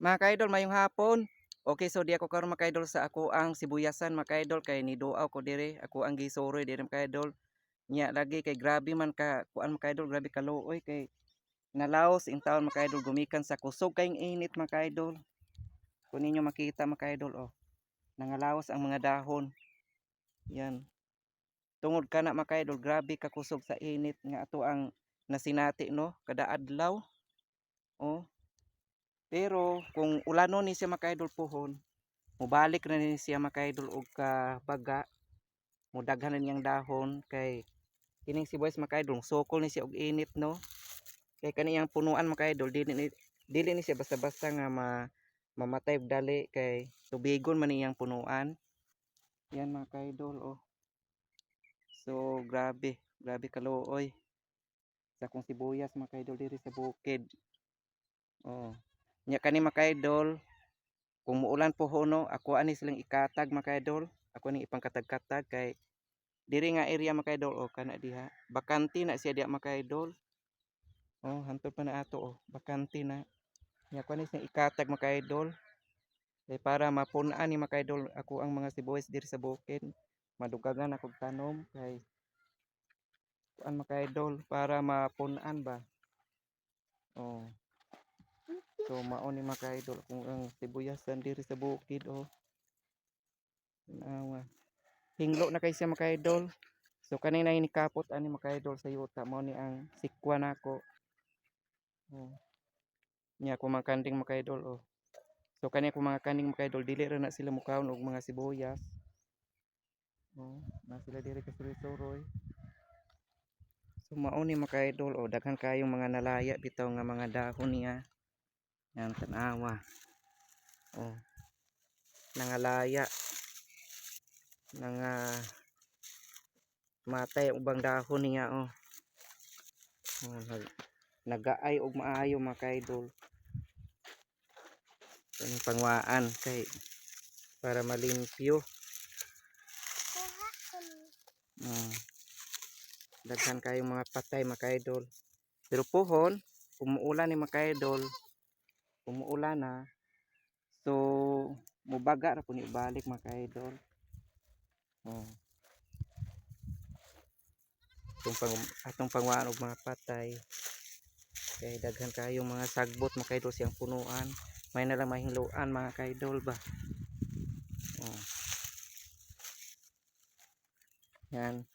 Mga ka-idol, mayong hapon. Okay, so di ako karon, mga ka-idol, sa ako ang sibuyasan, mga ka-idol, kay niduaw ko dire, ako ang gisuroy dire, mga ka-idol. Nya lagi kay grabe man ka kuan, mga ka-idol, grabe kaluoy kay nalaos in taon, mga ka-idol, gumikan sa kusog kayong init, mga ka-idol. Kung ninyo makita, mga ka-idol, oh, nangalaos ang mga dahon. Yan. Tungod kana, mga ka-idol, grabe ka kusog sa init nga ato ang nasinati, no, kada adlaw. Oh. Pero kung ulanon ni siya, mga ka-idol, puhon, mubalik na ni siya, mga ka-idol, og kabaga, mudaghan na niyang dahon kay kining sibuyas, mga ka-idol, sukol ni siya og init, no, kay kaniyang punuan, mga ka-idol, dili ni siya basta-basta nga mamatay og dali kay tubigon man niyang punuan. Yan, mga ka-idol, oh. So grabe, grabe kaluoy sa akong sibuyas, mga ka-idol, diri sa bukid. Oh, nya kani, mga ka-idol, kung muulan po no, ako ani silang ikatag, mga ka-idol, ako ni ipangkatag-katag kay diri nga area, mga ka-idol, oh, kana diha bakante na siya diha, mga ka-idol. Oh, hantod pa na ato, oh, bakante na nya. Ako ani silang ikatag, mga ka-idol, kay para mapun-an ni, mga ka-idol, ako ang mga sibuyas diri sa bukid, madugangan akong tanom kay kuan, mga ka-idol, para mapun-an ba. Oh, so mao ni, mga ka-idol, kung ang sibuyasan diri sa bukid, oh. Tanawa. Hinglo na kay siya, mga ka-idol. So kanina nikapot ani, mga ka-idol, sa yuta, mao ni ang sikwa nako. Oh. Nya ako mga kanding, mga ka-idol, oh. So kani ako mga kanding, mga ka-idol, dili ra na sila mukaon og mga sibuyas. Oh, na sila diri kasuroy-suroy. So mao ni, mga ka-idol, oh, daghan kayong mga nalaya bitaw nga mga dahon niya. Yan, tanawa. Oh. Nangalaya. Nanga matay ang ubang dahon niya, oh. Oh, nagaay og maayo, mga ka-idol. Kaning pangwaan kay para malimpyo. Kuha ko ni. Daghan kayong mga patay, mga ka-idol. Pero puhon, umuulan ni, mga ka-idol, umuulan na. So mubaga ra po ni balik, mga ka-idol. Oh. Atong atong pangwaan og mga patay. Kay daghan kayong mga sagbot, mga ka-idol, siyang punuan. May na lang mahingloan, mga ka-idol ba. Oh. Yan.